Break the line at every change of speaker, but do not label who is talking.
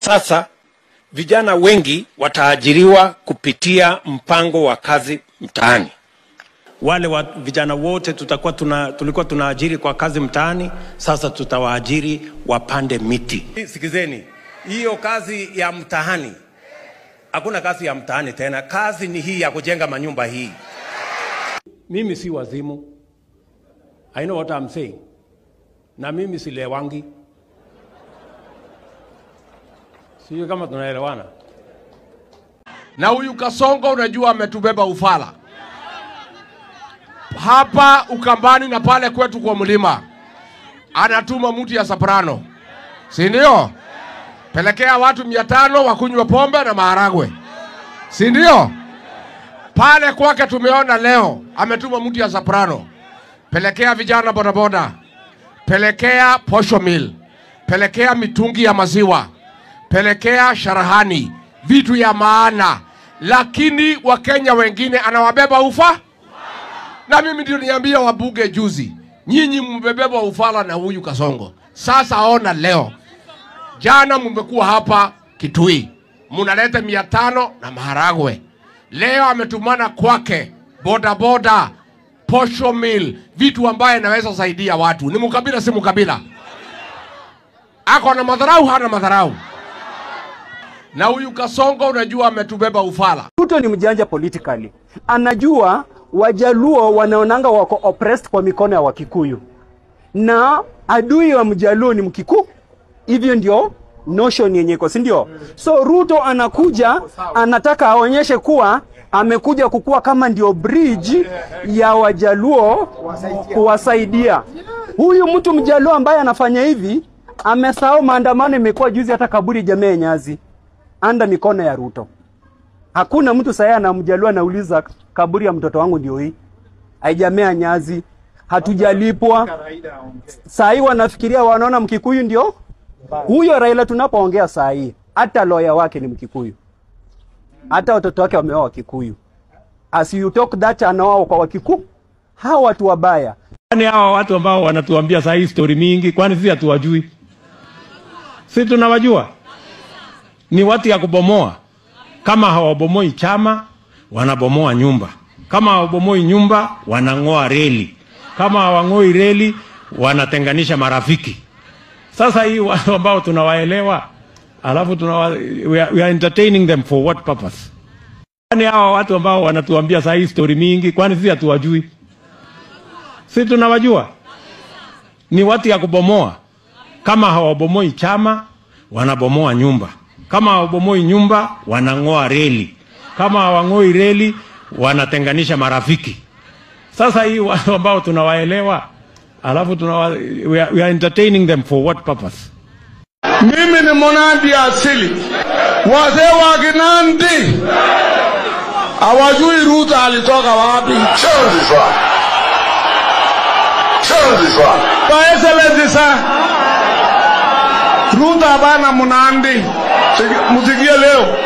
Sasa vijana wengi wataajiriwa kupitia mpango wa kazi mtaani. Wale vijana wote tulikuwa tunaajiri kwa kazi mtaani, sasa tutawaajiri wapande miti. Sikizeni, hiyo kazi ya mtaani, hakuna kazi ya mtaani tena, kazi ni hii ya kujenga manyumba hii. Mimi si wazimu. I know what I'm saying. Na mimi si lewangi. Sio kama tunaelewana.
Na huyu Kasongo unajua ametubeba ufala. Hapa Ukambani na pale kwetu kwa mlima anatuma mtu ya soprano, si ndio? Pelekea watu 500 wakunywa pombe na maharagwe, si ndio? Pale kwake tumeona leo ametuma mtu ya soprano, pelekea vijana bodaboda, pelekea posho mill, pelekea mitungi ya maziwa, pelekea sharahani, vitu ya maana. Lakini Wakenya wengine anawabeba ufa. Na mimi ndio niambia wabunge juzi, nyinyi mmebeba ufala na huyu Kasongo. Sasa ona leo. Jana mmekuwa hapa Kitui, mnaleta 500 na maharagwe. Leo ametumana kwake boda boda, posho mill, vitu ambaye naweza saidia watu. Ni mkabila si mkabila? Ako na madharau, hana madharau? Na huyu Kasongo unajua ametubeba ufala.
Ruto ni mjanja politically. Anajua Wajaluo wanaonanga wako oppressed kwa mikono ya Wakikuyu. Na adui wa Mjaluo ni Mkikuyu. Hivyo ndio notion yenye iko, si ndio? So Ruto anakuja, anataka aonyeshe kuwa amekuja kukua kama ndio bridge ya Wajaluo kuwasaidia. Huyu mtu Mjaluo ambaye anafanya hivi amesahau maandamano imekuwa juzi, hata kaburi jamii ya Nyazi anda mikono ya Ruto. Hakuna mtu sasa anamjaluo anauliza kaburi ya mtoto wangu ndio hii. Haijamea Nyazi, hatujalipwa. Saa hii wanafikiria wanaona Mkikuyu ndio huyo Raila. Tunapoongea saa hii hata lawyer wake ni Mkikuyu. Hata watoto wake wameoa Wakikuyu. As you talk that anaoa kwa Wakikuyu. Hawa watu wabaya.
Kwani hawa watu ambao wanatuambia saa hii story mingi, kwani sisi hatuwajui? Sisi tunawajua. Ni watu ya kubomoa. Kama hawabomoi chama, wanabomoa nyumba. Kama hawabomoi nyumba, wanangoa reli. Kama hawangoi reli, wanatenganisha marafiki. Sasa hii watu ambao tunawaelewa, alafu we are entertaining them for what purpose? Kwani hawa watu ambao wanatuambia saa hii story mingi, kwani sisi hatuwajui? Sisi tunawajua. Ni watu ya kubomoa. Kama hawabomoi chama, wanabomoa nyumba. Kama hawabomoi nyumba, wanangoa reli. Kama hawangoi reli, wanatenganisha marafiki. Sasa hii watu ambao tunawaelewa, alafu we are entertaining them for what purpose?
Mimi ni Mnandi asili. Wazee wa Kinandi hawajui Ruto alitoka wapi. Kwa excellency sir, Ruto hapana Mnandi. Msikie leo.